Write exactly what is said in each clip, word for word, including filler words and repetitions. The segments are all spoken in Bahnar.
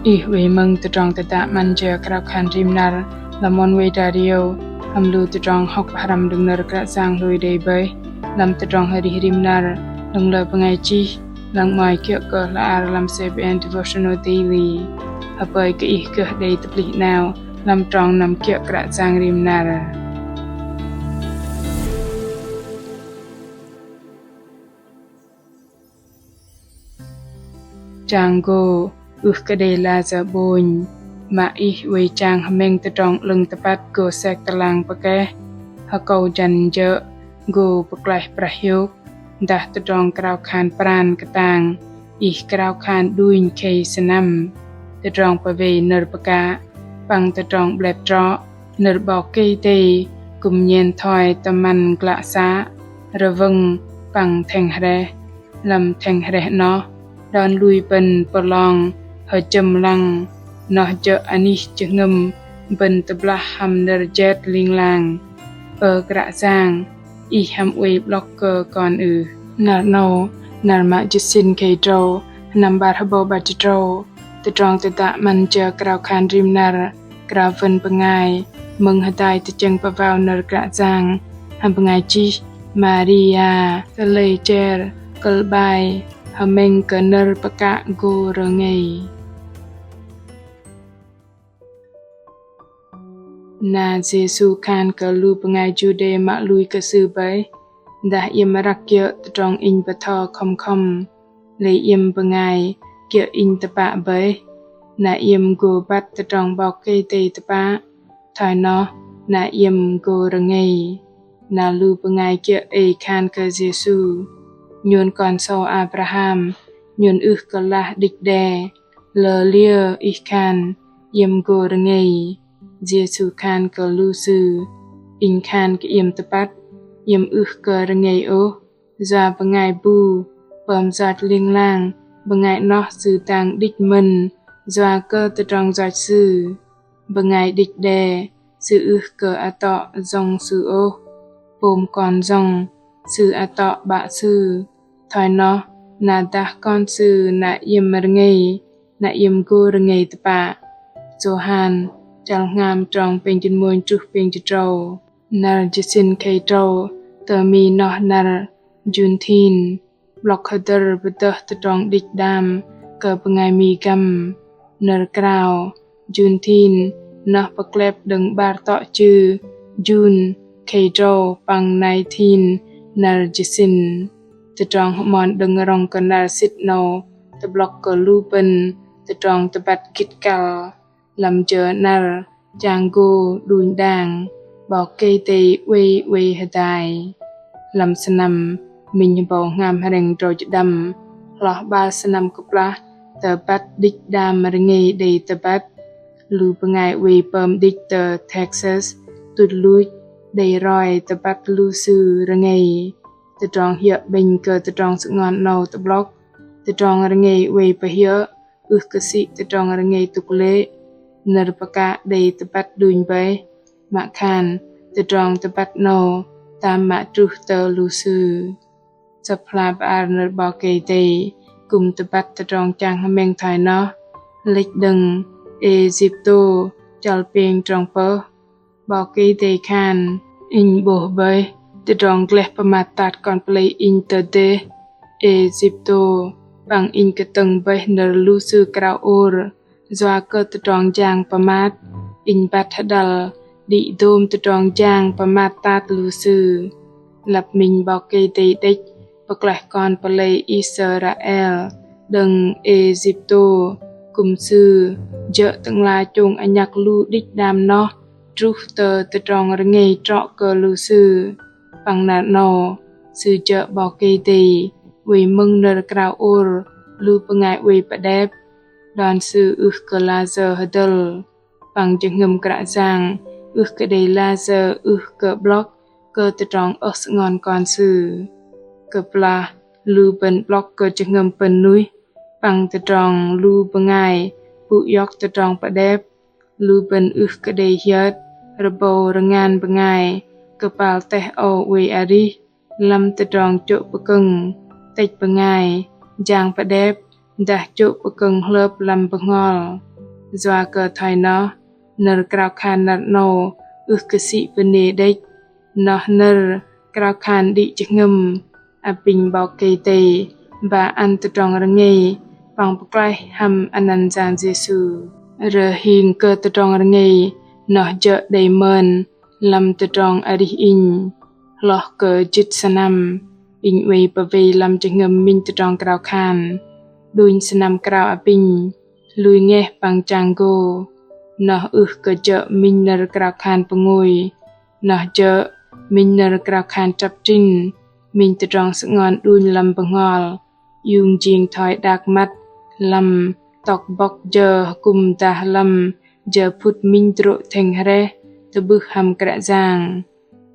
Ih oei mơ̆ng tơdrong tơdă 'Măn jơ krao khan rim năr lăm Oneway Radio hăm lu tơdrong hŏk pơhrăm đơ̆ng nơ̆r Kră Yang hlôi đei bơih lăm tơdrong arih rim năr đơ̆ng lơ bơngai chih lăng 'mơ̆i kiơ̆ kơ hla ar lăm C B N Devotional Daily. Hơpơi kơ ih gơh đei tơplih 'nao lăm trong năm kiơ̆ Kră Yang rim năr. Chang gô ưh kơ đei la sơ̆ 'bônh, mă ih oei chang hơmĕng tơdrong 'lơ̆ng tơpăt gô sek tơlang pơkeh, hơkâu jăn jơ̆ gô pơklaih prah hiôk, dah tơdrong krao khan pran kơtang ih krao khan đunh khei sơnăm, tơdrong pơwei nơ̆r pơkă păng tơdrong 'blep trŏ, nơ̆r 'Bok Kei-Dei kư̆m nhen thoi tơmăn glă să, rơwơ̆ng păng thĕng hrĕh. Lăm thĕng hrĕh noh đon lui bơ̆n pơlong hơjơ̆m lăng, noh jơ̆ anih jơhngơ̆m bơ̆n tơblah hăm nơ̆r jet ling lang. Ơ Kră Yang, ih hăm oei 'blŏk kơ kon ưh? Năr 'nâu, năr mă jơ̆ sĭn khei drâu, sơnăm 'bar hơbâu 'bar jĭt drâu. Tơdrong tơdă 'Măn jơ krao khan rim năr krao wơn bơngai mơ̆ng hơdai tơchĕng pơwao nơ̆r Kră Yang hăm bơngai chih Maria Sleicher, kơ̆l 'bai: Hơmĕng kơ nơ̆r pơkă gô rơngei. Na Yêsu khan kơ lu bơngai Juđê mă lui kơ Sư bơih: Dah iĕm răk kiơ̆ tơdrong Inh bơtho khŏm khŏm, lei iĕm bơngai kiơ̆ Inh tơpă bơih, na iĕm gô băt tơdrong 'Bok Kei-Dei tơpă, thoi noh na iĕm gô rơngei. Na lu bơngai kiơ̆ ei khan kơ Yêsu: Nhôn kon sâu Abraham, nhôn ưh kơ lah đĭch đe, lơ liơ ih khan iĕm gô rơngei? Yêsu khan kơ lu sư: Inh khan kơ iĕm tơpăt, iĕm ưh kơ rơngei ôh. Yua bơngai bu pơm yoch ling lang, bơngai noh sư dang đĭch mơ̆n yua kơ tơdrong yoch sư. Bơngai đĭch đe sư ưh kơ atŏ yŏng sư ôh, pôm kon yŏng sư atŏ 'bă sư. Thoi noh na dah kon sư na iĕm rơngei, na iĕm gô rơngei tơpă. Yôhan chăl hngam trong pêng jĭt mônh truh pêng jĭt tơdrâu. Năr jơ̆ sĭn khei drâu tơ mi noh năr Juneteenth, 'blŏk hơdơ̆r pơdơh tơdrong đĭch đam kơ bơngai mi găm. Nơ̆r krao Juneteenth noh pơklep đơ̆ng 'bar tŏ chư June khei drâu păng nineteenth năr jơ̆ sĭn. Tơdrong hơmon đơ̆ng rŏng kơ năr sĭt 'nâu tơ'blŏk kơ lu bơ̆n tơdrong tơbăt gĭt kăl. Lăm jơ năr chang gô đunh đang, 'Bok Kei-Dei oei oei hơdai. Lăm sơnăm minh hơbâu hngam hrĕng drâu jĭt đăm, hloh 'bar sơnăm kơplah tơbăt đĭch đam rơngei đei tơbăt, lu bơngai oei pơm đĭch tơ Texas tuch luch đei roi tơbăt lu sư rơngei. Tơdrong hiơ̆ 'bĕnh kơ tơdrong sơngon 'nâu tơ'blŏk, tơdrong rơngei oei pơhiơ̆ ưh kơ sĭ tơdrong rơngei tŭk lê̆. Nơ̆r pơkă đei tơbăt đunh bơih, mă khan tơdrong tơbăt 'nâu tam mă truh tơ lu sư. Sơ̆p hla bơar nơ̆r 'Bok Kei-Dei kư̆m tơbăt tơdrong chang hơmĕng thoi noh. Lĕch đơ̆ng Êsiptô chăl pêng trong pơh, 'Bok Kei-Dei khan: Inh 'bôh bơih tơdrong gleh pơmat tat kon pơlei Inh tơ dêh Êsiptô, păng Inh kơtơ̆ng bơih nơ̆r lu sư krao ôr, yua kơ tơdrong jang pơmat. Inh băt hơđăl đĭ dôm tơdrong jang pơmat tat lu sư. Lăp minh 'Bok Kei-Dei đĕch pơklaih kon pơlei Israel đơ̆ng Êsiptô, kư̆m Sư jơ̆ Tơ'ngla chông anhăk lu đĭch đam noh truh tơ tơdrong rơngei trŏ kơ lu sư. Păng năr 'nâu, Sư jơ̆ 'Bok Kei-Dei oei mơ̆ng nơ̆r krao ôr lu bơngai oei pơđep. Đon Sư ưh kơ la sơ̆ hơdơ̆l, păng jơhngơ̆m Kră Yang ưh kơ đei la sơ̆ ưh kơ 'blŏk kơ tơdrong ơh sơngon kon Sư. Kơplah lu bơ̆n 'blŏk kơ jơhngơ̆m pơ̆n nuih păng tơdrong lu bơngai pŭ iŏk tơdrong pơđep, lu bơ̆n ưh kơ đei hiơt rơbâu rơngan bơngai kơpal teh âu oei arih lăm tơdrong chô̆ pơkơ̆ng, tĕch bơngai, jang pơđep, dah chô̆ pơkơ̆ng hlơp lăm bơhngol. Yua kơ thoi noh, nơ̆r krao khan năr 'nâu ưh kơ sĭ bơnê đĕch, noh nơ̆r krao khan đĭ jơhngơ̆m, apinh 'Bok Kei-Dei ba ăn tơdrong rơngei păng pơklaih hăm anăn Yang Yêsu. Rơhing kơ tơdrong rơngei noh jơ̆ đei mơn lăm tơdrong arih inh. Hloh kơ jĭt sơnăm, inh oei pơwei lăm jơhngơ̆m minh tơdrong krao khan. Đunh sơnăm krao apinh, lui ngeh păng chang gô. Noh ưh kơ jơ̆ minh nơ̆r krao khan pơngôi. Noh jơ̆ minh nơ̆r krao khan trăp trĭn, minh tơdrong sơngon đunh lăm bơhngol. Iung jing thoi đak măt lăm tŏk bŏk jơ hơkŭm dah lăm jơ phŭt minh drô̆ thĕng hrĕh tơ'bưh hăm Kră Yang.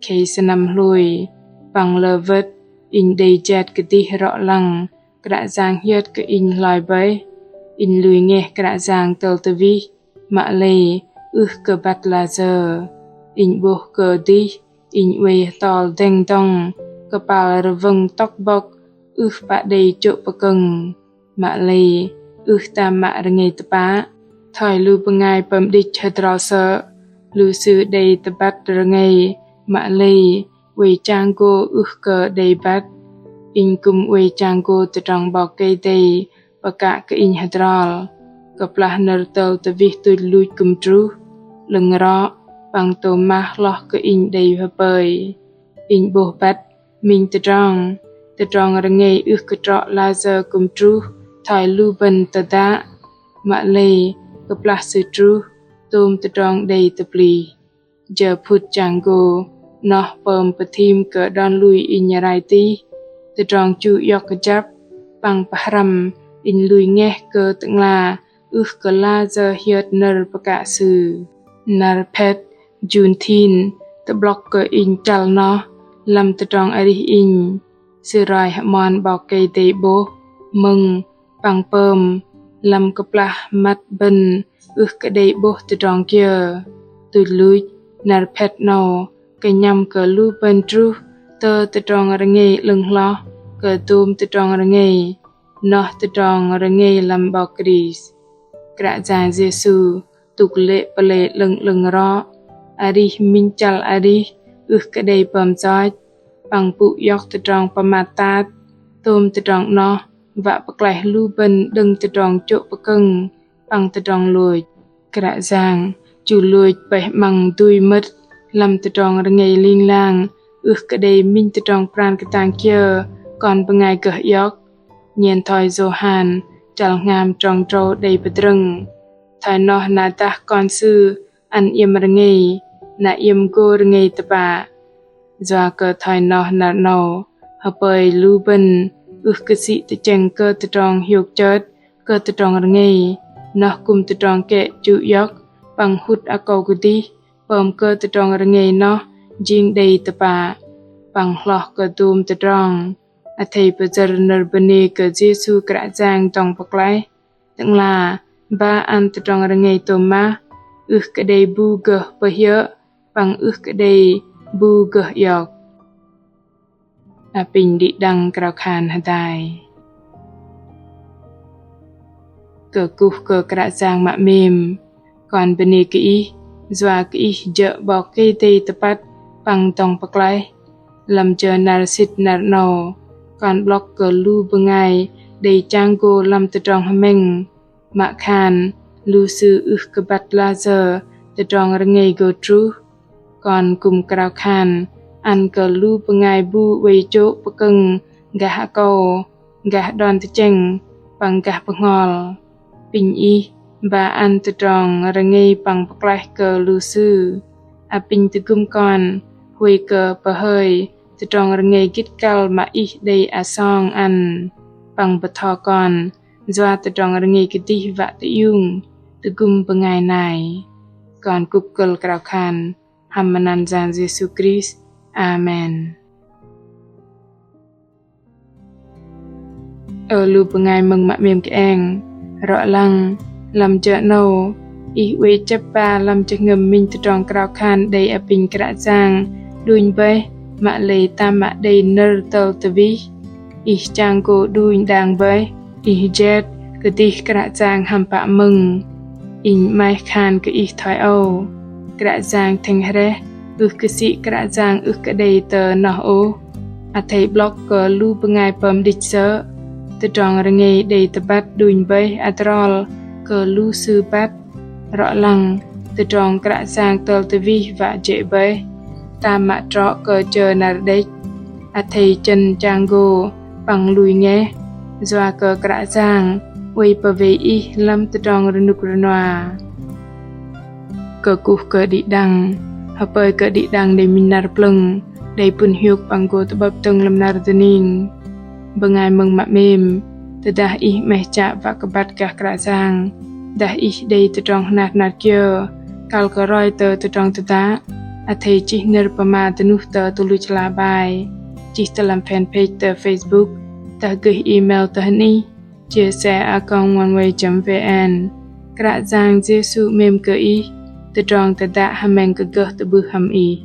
Khei sơnăm hlôi, păng lơ wơ̆t, inh đei jet kơdih rŏ lăng Kră Yang hiơt kơ inh hloi bơih. Inh lui ngeh Kră Yang tơl tơwih, mă lei ưh kơ băt lasơ. Inh 'bôh kơdih, inh oei hơtol dĕng dŏng kơpal rơwơ̆ng tŏk bŏk ưh pă đei chô̆ pơkơ̆ng. Mă lei ưh tam mă rơngei tơpă. Thoi lu bơngai pơm đĭch hơdrol sơ̆, lu sư đei tơbăt rơngei, mă lei oei chang gô ưh kơ đei băt. Inh kư̆m oei chang gô tơdrong 'Bok Kei-Dei pơkă kơ inh hơdrol. Kơplah nơ̆r tơl tơwih tuch luch kư̆m truh, 'lơ̆ng rŏ păng tôm mah hloh kơ inh đei hơpơi. Inh 'bôh băt minh tơdrong, tơdrong rơngei ưh kơ trŏ lasơ kư̆m truh thoi lu bơ̆n tơdă. Mă lei kơplah sư truh, tôm tơdrong đei tơplih. Jơ phŭt chang gô noh pơm pơthim kơ đon lui inh rai tih. Tơdrong chu iŏk kơjăp păng pơhrăm inh lui ngeh kơ Tơ'ngla ưh kơ lasơ hiơt nơ̆r pơkă Sư. Năr phet Juneteenth tơ'blŏk kơ inh chăl noh lăm tơdrong arih inh. Sư roi hơmon 'Bok Kei-Dei 'bôh mơ̆ng păng pơm lăm kơplah măt bơ̆n ưh kơ đei 'bôh tơdrong kiơ. Tuch luch năr phet 'nâu kơnhăm kơ lu bơ̆n truh tơ tơdrong rơngei 'lơ̆ng hloh kơ dôm tơdrong rơngei, noh tơdrong rơngei lăm 'Bok Krist. Kră Yang Yêsu tŭk lê̆ pơlei 'lơ̆ng 'lơ̆ng rŏ, arih minh chăl arih ưh kơ đei pơm yoch, păng pŭ iŏk tơdrong pơmat tat, tôm tơdrong 'noh wă pơklaih lu bơ̆n đơ̆ng tơdrong chô̆ pơkơ̆ng păng tơdrong lôch. Kră Yang chu lôch pơih 'măng dui mơ̆t lăm tơdrong rơngei ling lang, ưh kơ đei minh tơdrong pran kơtang kiơ kon bơngai gơh iŏk. Nhen thoi Yôhan chăl hngam trong drâu đei pơdrơ̆ng: Thoi noh na dah Kon Sư ăn iĕm rơngei, na iĕm gô rơngei tơpă. Yua kơ thoi noh năr 'nâu, hơpơi lu bơ̆n ưh kơ sĭ tơchĕng kơ tơdrong hiôk chơt kơ tơdrong rơngei, noh kư̆m tơdrong kĕ chu iŏk păng hŭt akâu kơdih pơm kơ tơdrong rơngei noh jing đei tơpă. Păng hloh kơ dôm tơdrong, athei pơyơ̆r nơ̆r bơnê kơ Yêsu Kră Yang dŏng pơklaih. Tơ'ngla ba ăn tơdrong rơngei tôm mah, ưh kơ đei bu gơh pơhiơ̆ păng ưh kơ đei bu gơh iŏk. Apinh đĭ đăng krao khan hơdai. Kơkuh kơ Kră Yang mă 'mêm. Kon bơnê kơ Ih, yua kơ Ih jơ̆ 'Bok Kei-Dei tơpăt păng dŏng pơklaih. Lăm jơ năr sĭt năr 'nâu, kon 'blŏk kơ lu bơngai đei chang gô lăm tơdrong hơmĕng. Mă khan lu sư ưh kơ băt lasơ tơdrong rơngei gô truh. Kon kư̆m krao khan ăn kơ lu bơngai bu oei chô̆ pơkơ̆ng gah akâu, gah đon tơchĕng păng gah bơhngol. Apinh Ih ba ăn tơdrong rơngei păng pơklaih kơ lu sư. Apinh tơgŭm kon huay kơ pơhơi tơdrong rơngei gĭt kăl mă Ih đei asong ăn, păng bơtho kon yua tơdrong rơngei kơdih wă tơiung tơgŭm bơngai nai. Kon kŭp kơ̆l krao khan hăm măt anăn Yang Yêsu Krist. Amen. Ơ lu bơngai mơ̆ng mă 'mêm kơeng, rŏ lăng lăm jơ 'nâu ih oei chĕp ba lăm jơhngơ̆m minh tơdrong krao khan đei apinh Kră Yang đunh bơih, mă lei tam mă đei nơ̆r tơl tơwih. Ih chang gô đunh đang bơih, ih jet kơdih Kră Yang hăm pă mơ̆ng. Inh 'maih khan kơ ih thoi âu. Kră Yang thĕng hrĕh, ưh kơ sĭ Kră Yang ưh kơ đei tơ noh ôh. Athei 'blŏk kơ lu bơngai pơm đĭch sơ̆. Tơdrong rơngei đei tơbăt đunh bơih adrol kơ lu sư băt. Rŏ lăng, tơdrong Kră Yang tơl tơwih wă jê̆ bơih. Tam mă trŏ kơ jơ năr đĕch. Athei chơ̆n chang gô păng lui ngeh, yua kơ Kră Yang oei pơwei ih lăm tơdrong rơnŭk rơnua. Kơkuh kơ đĭ đăng, hơpơi kơ đĭ đăng đei minh năr plơ̆ng, đei pŭn hiôk păng gô tơ'bơ̆p dơ̆ng lăm năr dơning. Bơngai mơ̆ng mă 'mêm, tơdah ih 'maih chă wă kơ băt gah Kră Yang, dah ih đei tơdrong hnat hnat kiơ, kăl kơ roi tơ tơdrong tơdă, athei chih nơ̆r pơma dơnuh tơ tơluch hla bơar, chih tơ lăm fanpage tơ Facebook, dah gơih email tơ hơnih, chia sẻ a còng oneway chấm vn. Kră Yang Yêsu 'mêm kơ ih, tơdrong tơdă hơmĕng kơ gơh tơ'bưh hăm ih.